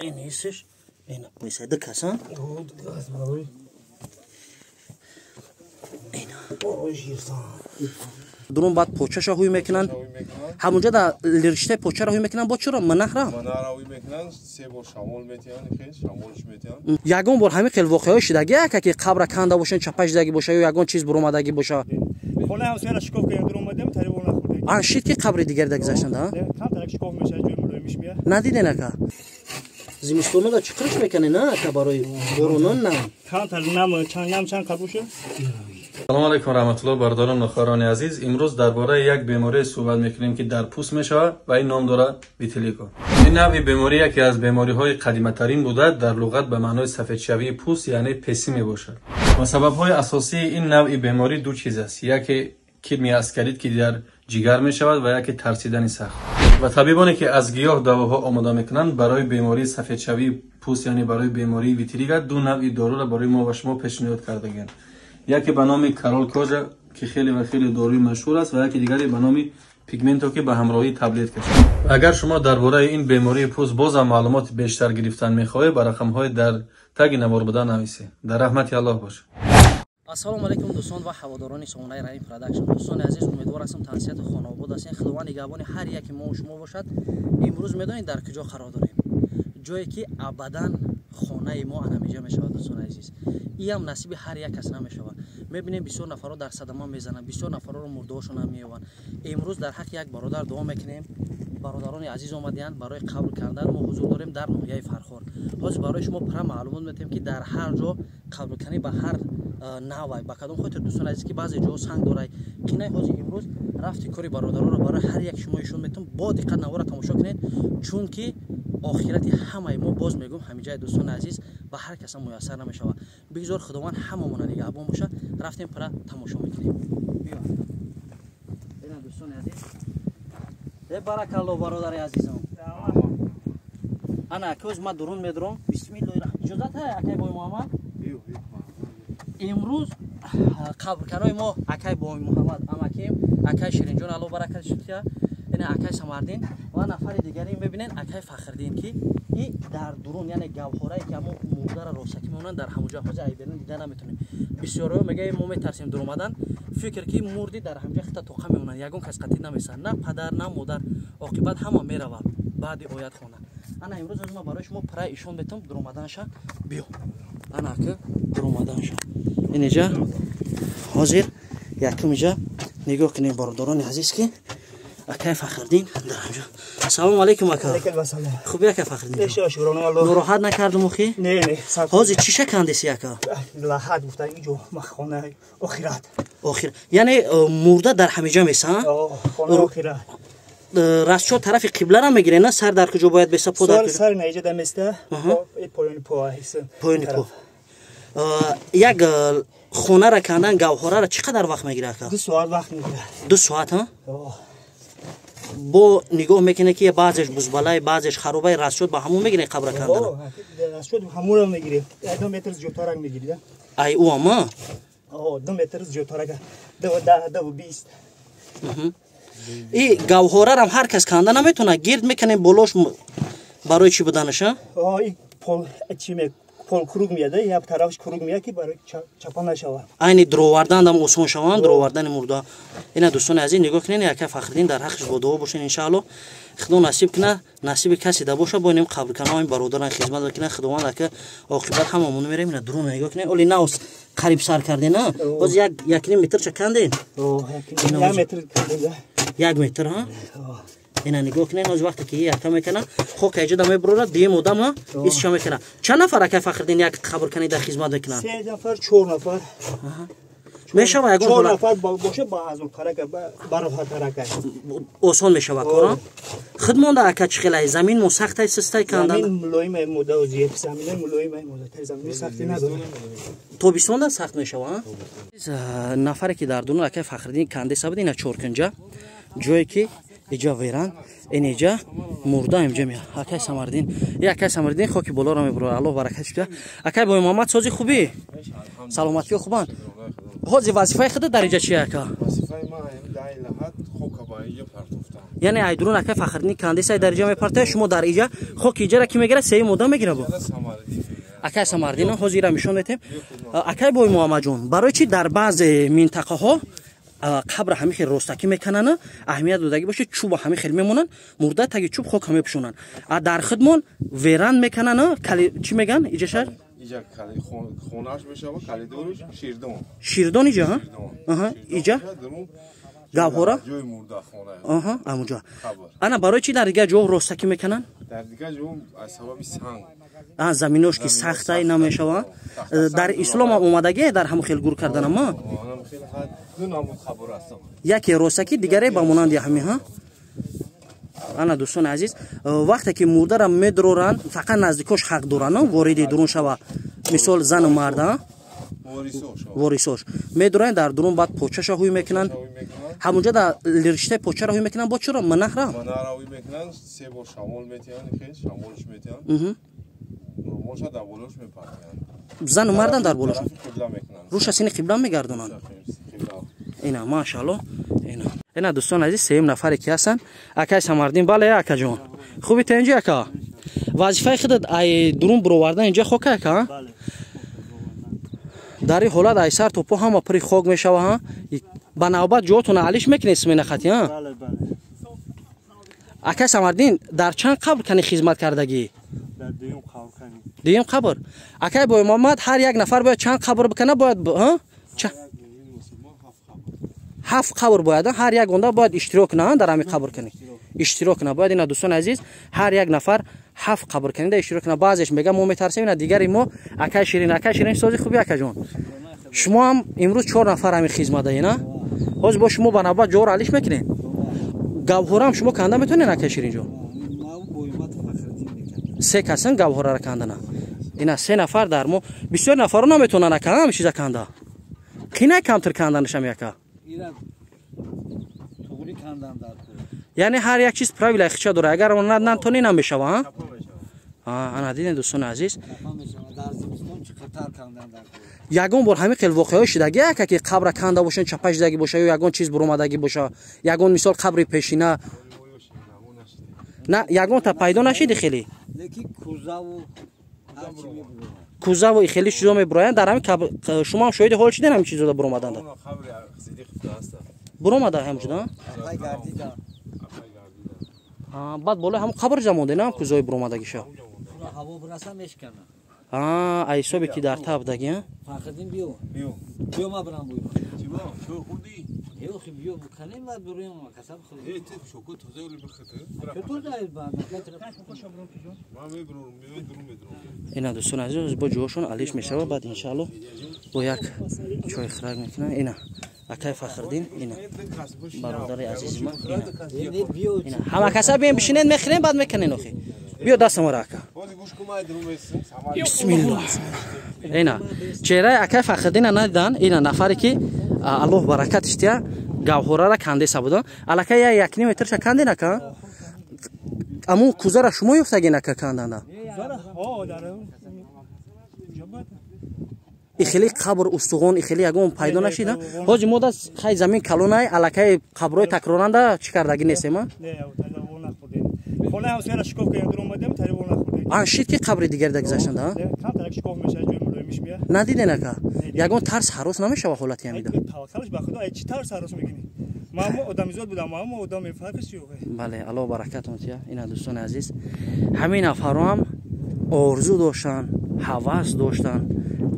Ин исш ина месайда касан. Ина дурун, баъд почаша ҳуй мекунанд, ҳамунҷа да лириштаи почаро ҳуй мекунанд. Бо чиро манаҳра ягон бор ҳамин хел воқеаҳо шидаги, ака, ки қабра канда бошанд, чапа шидаги боша ё ягон чиз буромадагӣ боша? Ан шид, ки қабри дигари да гузаштанд, надиден, ака? Зимистонода чӣ қириш мекунед, на, ака, барои боронон нам? Салом алейкум, раҳматулло, бародарон ва хоҳарони азиз. Имрӯз дар бораи як беморие суҳбат мекунем, ки дар пӯст мешавад ва ин ном дорад витилиго. Ин навъи беморӣ яке аз бемориҳои қадиматарин буда, дар луғат ба маънои сафедшавии пӯст, яъне песӣ мебошад. Ва сабабҳои асосии ин навъи беморӣ ду чиз аст: яке кирми аскарид, ки дар ҷигар мешавад, ва яке тарсидани сахт. Ва табибоне, ки аз гиёҳ давоҳо омода мекунанд барои бемории сафедшавии пӯст, яъне барои бемории витилиго, ду навъи доруро барои мо ва шумо пешниҳод кардагианд: яке ба номи Корал Кожа, ки хеле ва хеле доруи машҳур аст, ва яке дигаре ба номи Пигменто, ки ба ҳамроҳии таблетка шуд. Агар шумо дар бораи ин бемории пӯст бозам маълумоти бештар гирифтан мехоҳед, ба рақамҳои дар таги навор буда нависед. Дар раҳмати Аллоҳ бошед. Ассалому алайкум, дӯстон ва ҳаводорони сомонаи Раим Продакшн. Дӯстони азиз, умедвор ҳастам, тансиҳату хонаобод ҳастем. Худованд нигаҳбони ҳар яки мо шумо бошад. Имрӯз медонед, дар куҷо қарор дорем? Ҷое ки абадан хонаи мо анамиҷа мешавад. Дӯстони азиз, иам насиби ҳар як кас намешавад. Мебинем, бисёр нафарро дар садама мезананд, бисёр нафарро мурдаҳошон меёванд. Имрӯз дар ҳаққи як бародар дуо мекунем. Бародарони азиз омадиянд барои қабр кардан. Мо ҳузур дорем дар ноҳияи Фархор. Ҳозир барои шумо пурра маълумот метиҳем, ки дар ҳар ҷо қабрканӣ ба ҳар навай, ба кадом хотир. Дӯстони азиз, ки баъзе ҷоҳо санг дорай, қинай. Ҳозир имрӯз рафти кори бародаронро барои ҳар як шумо ишон метавон. Бо диққат навора тамошо кунед, чунки охирати ҳамаи мо, боз мегӯм, ҳамиҷаи, дӯстони азиз, ба ҳар каса муяссар намешавад. Бигзор Худованд ҳамамона нигаҳбон бошад. Рафтем, пурра тамошо мекунем. Ина, дӯстони азиз, э, баракалло, бародари азизам. Ана, акоз, ма дурун медурам. Бисмиллоҳи, иҷозат ҳай, акай Бой Муҳаммад? Имрӯз қабрканои мо акай Бой Муҳаммад, амаким, акай Ширинҷон, Алло баракат шудия, ина акай Самардин ва нафари дигаре мебинен, акай Фахриддин, ки и дар дурун, яъне гавҳорае, ки ҳамо мурдара росакӣ мемонанд, дар ҳамуҷа. Ҳозир айберин дида наметонем. Бисёриҳо мегаем, мо метарсем дуромадан, фикр ки мурди дар ҳамҷа хита тоқа мемонанд, ягон кас қатӣ намесанд, на падар, на модар, оқибат ҳама меравад баъди оят хондан. Ана, имрӯз ма барои шумо пурра ишон метавам дуромаданша. Биё, ана, ака, дуромаданша инеҷа. Ҳозир якум иҷа нигоҳ кунем, бародарони азиз, ки акай Фахриддин дар ҳамҷо. Салому алайкум, ака. Хуби, ака Фахриддин? Нороҳат накардум охи? Ҳозир чӣ шакандеси, ака? Лаҳат гуфта, иҷо хона охират. Охир, яъне мурда дар ҳамиҷа меса? Хона охират. Расчо тарафи қиблара мегирен, на? Сар дар куҷо бояд беса, по дар? Сар наиҷа даместа, поёни по. Поёни по. Як хонара кандан, гавҳорара, чӣ қадар вақт мегирад, ака? 2 соат вақт мегирад. 2 соат, ҳа? Бо нигоҳ мекунед, ки баъзеш бузбалай, баъзеш харобай, расчёт ба ҳамон мегиред қабра кандана? Расчёт ҳамонро мегирем, 2 метр зиёдтарак мегирид. Ай, ӯ ама? 2 метр зиёдтарак, 2 20. И гавҳорарам ҳар кас канда наметавонад, гирд мекунем болош барои чӣ буданаша? Пол круг меяд, як тарафш круг меяд, ки барои чапа нашавад. Айни дуровардандам осон шаванд, дуровардани мурда. Ина, дӯстони азиз, нигоҳ кунед, яка Фахриддин, дар ҳаққиш бо дуо бошед. Иншаалло, Худо насиб кунад, насиби касе да боша, бо инем қабрканои бародаран хизмат мекунад. Худованд, ака, оқибат ҳамамон мерем. Ина, дурун нигоҳ кунед, оли наус қариб сар кардена, боз як якним метрча канден. 1 метр, ҳа. Ина, нигоҳ кунед, ҳози вақте ки яка мекунад, хок аҷода мебурорад, дуюм одам исша мекунад. Чанд нафар, ака Фахриддин, як қабркани дар хизмат мекунанд? Се нафар, чор нафар. Мешава ягон? Чор нафар боша, ба ҳазуртарака, бароҳаттарака. Осон мешава кора. Худ монда, ака, чӣ хелай? Замин мо сахтай, систай кандан? Замин мулоимай мода, замини мулоимай мода, замини сахти надорад. Тобистонда сахт мешава. Нафаре ки дар дуну акай Фахриддин кандеса буд, ина чоркунҷа, ҷое ки иҷа веран, ин иҷа мурда инҷа меяд. Акай Самардин, и акай Самардин хоки болоро мебурад. Аллоҳ баракат шуда. Акай Бой Муҳаммад, сози, хубӣ, саломатиё хубанд? Ҳозир вазифаи худа дар иҷа чи, ака? Вазифаи ман даи лаҳат хока ба иҷа партофтан. Яъне айдурун акай Фахриддин кандесай дар иҷа мепартоя, шумо дар иҷа хоки иҷара ки мегирад, сеюм одам мегира бо? Акай Самардин, ҳозир ира нишон метем. Акай бой Муҳаммадҷон, барои чи дар баъзе минтақаҳо қабр ҳамин хел ростакӣ мекунанд, аҳамият додагӣ бошед, чӯба ҳамин хел мемонанд, мурда таги чӯб хок мепӯшонанд. А дар худмон веран мекунанд, чӣ меган иҷаша? Иҷа хонаш мешава, коридорш ширдон. Ширдон иҷа, ҳа? Аҳа, иҷа? Гавҳора? Ҷои мурда хона. Аҳа, амуҷа. Ана барои чӣ дар дигар ҷо ростакӣ мекунанд? Дар дигар ҷо аз сабаби санг. Заминош ки сахтай намешава. Дар ислом ҳам омадагӣ дар ҳамон хел гур карданам, ма? Яке ростакӣ, дигаре ба монанди ҳамин, ҳа? Ана дӯстони азиз, вақте ки мурдара медроранд, фақат наздикош ҳақ доранд вориди дурун шава. Мисол зану мард, ворисош медуранд дар дурун, баъд почаша ҳуй мекунанд. Ҳамунҷа дар риштаи почаро ҳуй мекунанд, бо чиро? Манаҳра? Манаҳра ҳуй мекунанд, се бор шамол метиҳанд, хел шамолш метиҳанд. Румолша дар болош мепартиянд. Зану мардан дар болош. Руша сини қибла мегардонанд. Ина, машаалло. Ина. Ина дӯстон азиз, сеюм нафаре ки ҳастанд, акай Самардин. Бале, акаҷон. Хуби тенҷи ака? Вазифаи худат ай дурун буровардан инҷа хок ака? Дар ин ҳолат ай сар то по ҳама пури хок мешава, ҳа? Ба навбат ҷоотона алиш мекунед смена хати, ҳа? Акай Самардин, дар чанд қабр кани хизмат кардагӣ? Дар дуюм қабр кани. Дуюм қабр. Акай бой Муҳаммад, ҳар як нафар бояд чанд қабр бикана бояд, ҳа? Ҳафт қабр бояд, ҳар як онда бояд иштирок кунанд дар ҳамин қабр кани. Иштирок кунад. Бояд ина дӯстони азиз, ҳар як нафар ҳафт қабр канида иштирок кунад. Баъзеш мега мо метарсем, ина дигари мо акай Ширин, акай Ширин сози хуби акаҷон. Шумо ҳам имрӯз 4 нафар ҳамин хизматдаед, а? Ҳозир бо шумо ба навбат ҷоро алиш мекунед. Гавҳораам шумо канда метавонед акай Ширинҷон? Се касан гавҳораро кандана. Ина се нафар дар мо бисёр нафаро наметавонанд ака ҳам чиза канда. Қинай камтар канданашам яка. Яъне ҳар як чиз правила хича дора. Агар он натонӣ намешава, ҳа? Ана дидем дӯстони азиз. Ягон бор ҳамин хел воқеаҳо шидагӣ ака ки қабра канда бошанд, чапа шидагӣ боша ё ягон чиз буромадагӣ боша, ягон мисол қабри пешина. На, ягонта пайдо нашиди хеле? Кузаву хеле чизо мебуроянд. Дар ҳамин шумо ҳам шоҳиди ҳол шиден ҳамин чизода буромаданда? Буромада ҳамҷуда? Баъд болои ҳамон қабр ҷа монде, на кузои буромадагиша? Ай ҳисобе ки дар таб даги, а? Фахриддин биё. Биё ма барам буй. Биё буканем ва буроем касаб хӯрем. Ина дӯстони азиз, бо ҷоҳошон алиш мешава, баъд иншаалло бо як чой хӯрак мекунанд. Ина акай Фахриддин, ина бародари азизи ман, ина ҳама каса бием бишинед, мехӯрем, баъд мекунен охи. Биё дастамора ака. Бисмиллоҳ. Ина чеҳраи акай Фахриддина надидан, ина нафаре ки Аллоҳ баракатиш тия гавҳорара кандеса буда. Аллакай як ним метрша канден ака? Амун кузара шумо ёфтагин ака канданда? Ихели қабр устуғон, ихели ягон пайдо нашида? Ҳозир мо да хай замин калонай, аллакай қабрҳои такроранда чӣ кардагӣ нестем, а? Ан шид ки қабри дигар да гузаштанда, а? Надиден ака? Ягон тарс ҳарос намешава ҳолати ҳамида? Бале, Аллоҳ баракатон тия. Ина дӯстони азиз, ҳамин нафарҳо ҳам орзу доштанд, ҳавас доштанд,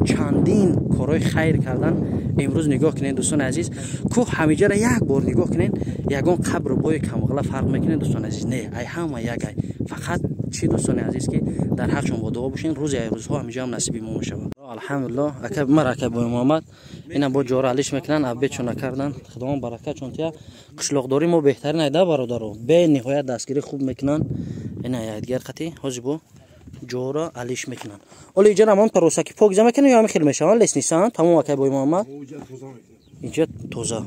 чандин корҳои хайр кардан. Имрӯз нигоҳ кунед дӯстони азиз, кӯҳ ҳамиҷара як бор нигоҳ кунед, ягон қабру бои камғала фарқ мекунед дӯстони азиз? Не, ай ҳама як ай. Фақат чӣ дӯстони азиз ки дар ҳақшон бо дуо бошен, рӯзе ай рӯзҳо ҳамиҷа ҳам насиби мо мешавад. Алҳамдулиллоҳ, ака мара ака бой Муҳаммад, ина бо ҷора алиш мекунанд, абечон накардан. Худованд баракатшон тия. Қишлоқдорӣ мо беҳтарин айда бародаро, бениҳоят дастгирӣ хуб мекунанд. Ина якдигар қатӣ ҳозир бо ҷора алиш мекунанд. Оле иҷара ҳамон паросаки покиза мекунанд ё ҳамин хел мешаванд? Леснисан тамом акай бой Муҳаммад. Инҷа тоза.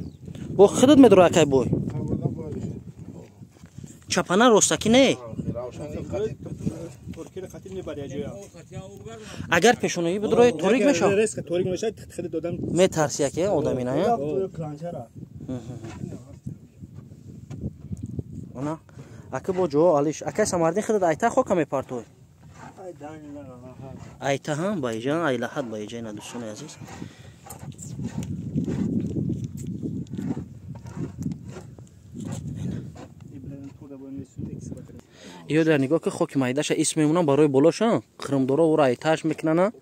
Бо худат медора акай бой. Чапана ростаки не? Агар пешонаги бидрои торик мешавад. Метарси яке одамина, я? Она ака бо ҷо алиш. Ака Самардин худат айта хока мепартой. Айта ҳам байҷан, айлаҳат байҷа ина дӯстони азиз. Ё дар нигоҳ ки хоки майдаша ис мемонам барои болоша қирмдоро ура айтааш мекунана.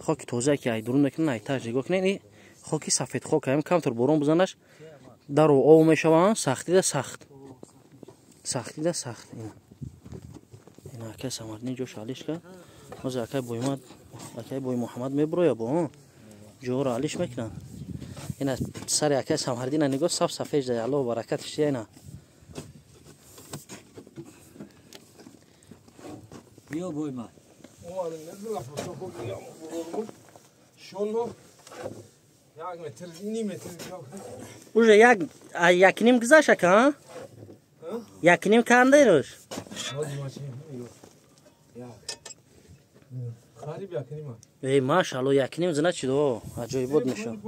Хоки тоза ки айдурун мекунан айтааш нигоҳ кунед и хоки сафед хок ҳам камтар борон бизанаш дару ов мешаванд, сахтида сахт. Сахтида сахт ина. Ина ака Самардин ҷош алиш кард. Ҳозир акай Боймад, акай Бой Муҳаммад меброя бо ҷоро алиш мекунанд. Ина сари акай Самардина нигоҳ саф сафед жда, Аллоҳ баракатиш диҳад ина. Биё Боймад. Уже як ним гузашт ака, як ним кандеруш. Эй, машалло, як ним зина чи до аҷоибот мешавад.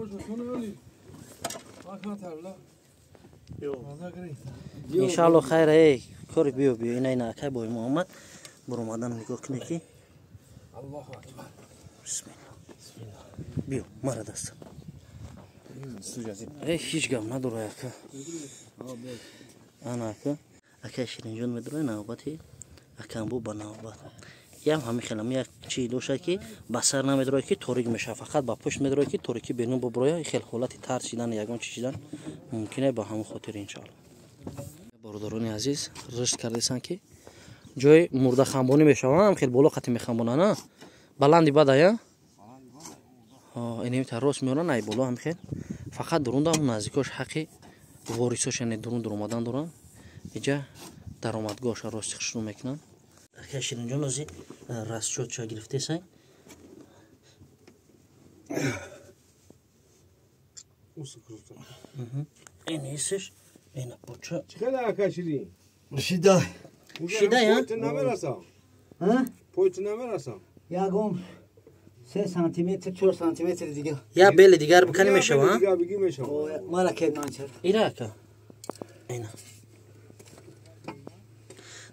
Иншалло хайр. Эй, кори биё биё ина ина акай Бой Муҳаммад буромадан нигоҳ кунед ки. Аллоҳу акбар. Бисмиллоҳ. Биё, мара даст. Эй, ҳеҷ гап надора ака. Ана ака. Акай Ширинҷон медорад навбати акамбу ба навбат. Ям ҳамин хелам як чи дошад ки ба сар намедорад ки торик мешавад, фақат ба пушт медорад ки торикӣ берун буброяд. Хел ҳолати тарсидан ягон чи шидан мумкин е ба ҳамон хотир иншоалло. Бародарони азиз, рушд кардесанд ки ҷои мурдахамбонӣ мешаванд, хел боло қати мехамбонанд, баланди бадая. Инем та рост меоранд ай боло ҳам хел. Фақат дурунда ҳам наздикош ҳаққи ворисош, яъне дурун дуромадан доранд. Иҷа даромадгоҳша рости хушрӯ мекунанд. Ака Ширинҷон ози расчётша гирифтесай. Ин исиш, ина поча. Чӣ ака Ширин? Шида. Шида я? Пойт намерасам. Ҳа? Пойт намерасам. Ягон 3 сантиметр, 4 сантиметр дига. Я бели дигар бикани мешава, ҳа? Дигар бигӣ мешава. Мара кедманчар. Ира ака. Ина.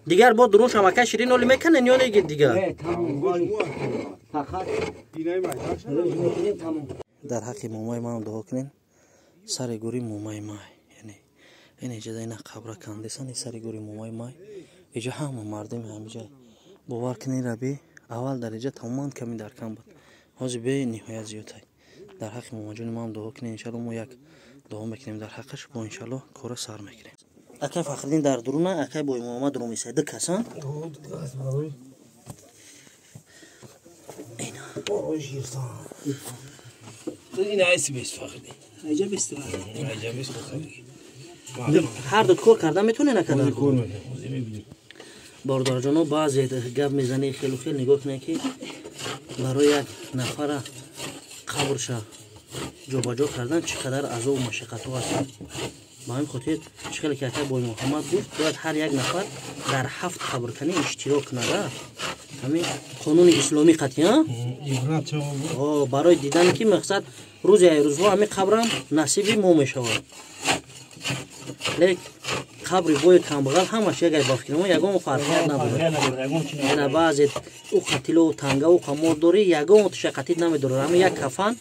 Дигар бо дурун шам ака Ширин оли мекунен ё не дигар? Не, тамом. Фақат тамом. Дар ҳаққи момаи ман дуо кунен. Сари гӯри момаи май. Яъне ин иҷа ина қабра кандесан, сари гӯри момаи май. Иҷа ҳама мардуми ҳамиҷа бовар кунен раби аввал дар иҷа тамоман ками дар кам буд. Ҳозир бениҳоят зиёдтай. Дар ҳаққи момаҷони ман дуо кунен иншалло мо як дуо мекунем дар ҳаққаш, бо иншалло кора сар мекунем. Акай Фахриддин дар дуруна, акай Бой Муҳаммад ру месай. Ду кас, ҳа? Ина. Ина айси бест Фахриддин. Айҷа бест. Айҷа бест Фахриддин. Ҳар ду кор карда метавонед ака дар кор мекунем. Бародарҷоно, баъзе гап мезанӣ хелу хел нигоҳ кунед ки барои як нафара қабрша ҷобаҷо кардан чӣ қадар азобу машаққатҳо ҳастанд. Ба ҳамин хотир чӣ хеле ки акай Бой Муҳаммад гуфт, бояд ҳар як нафар дар 7 қабрканӣ иштирок кунад. Ҳамин қонуни исломӣ қатъи, барои дидане ки мақсад рӯзе ай рӯзҳо ҳамин қабрам насиби мо мешавад. Лек қабри бои камбағал ҳамаш як ай ба фикри мо ягон фарқият надорад. Яна баъзе ӯ қатилу тангаву қамор дорӣ, ягон тиша қатил намедорад. Ҳамин як кафан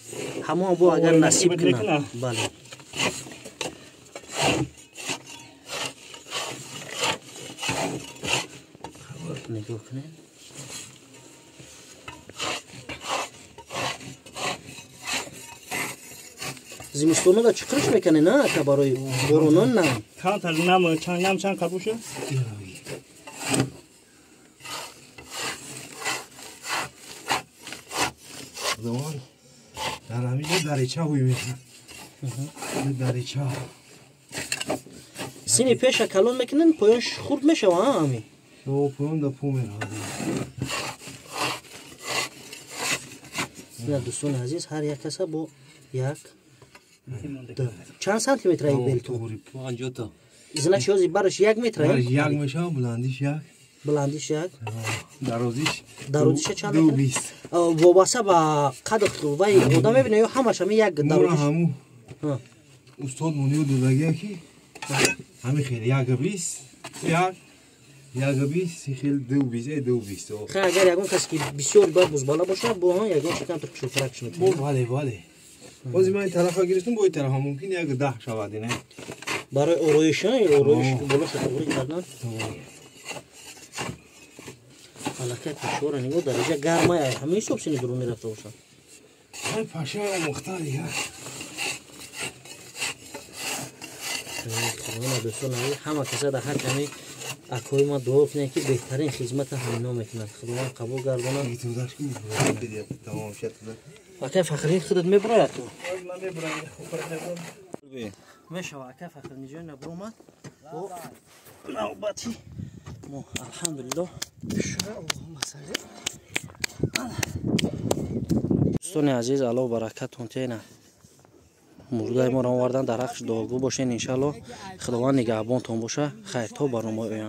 ҳамон бо агар насиб кунад. Бале. Нигоҳ кунед. Зимистонода чӣ қирш мекунед, на ака барои боронон нам? Камтар нам чанд нам чанд қабуша? Замон дар ҳамиҷо дарича ҳуй мекунад. Дарича. Сини пеша калон мекунед, поёнш хурд мешава, ҳа ҳамин? Поён да по меравад. Ина дӯстони азиз, ҳар як каса бо як чанд сантиметр ай белту? 50 та. Значит, ёзи бараш 1 метр, бараш 1 мешава, баландиш 1. Баландиш 1. Дарозиш. Дарозиш чанд метр? 20. Вобаста ба қад вай одам мебинад ё ҳамаш ҳамин як дарозиш? Ҳаму. Устод муниё додагия ки ҳамин хеле 1.20. Як 1.20, хел 2.20, 2.20. Хай, агар ягон кас ки бисёр ба бузбала бошад, бо ҳам ягон чи камтар кушодтаракш метавонад. Бале, бале. Бози ман ин тарафа гирифтам, бо ин тарафа мумкин 1.10 шавад, не? Барои ороиш, ороиш болоша туғри кардан. Аллакай пашора нигоҳ, дараҷа гармай, ҳамаи ҳисоб сини дуру мерафта бошад. Ай, паша омӯхта дигар. Худованд, дӯстон, ҳама каса дар ҳар ками акои ма дуо кунед, ки беҳтарин хизмата ҳамино мекунад. Худованд қабул гардонад. Акай Фахриддин, худат мебурояд ту? Мешава, акай Фахриддинҷон набуромад. Бо навбати мо, алҳамдулилло. Дӯстони азиз, Аллоҳ баракатон тена. Мурдаи моро овардан, дар ҳаққш дуогӯ бошен. Иншалло, Худованд нигаҳбонтон боша. Хайр, то барномаи оянда.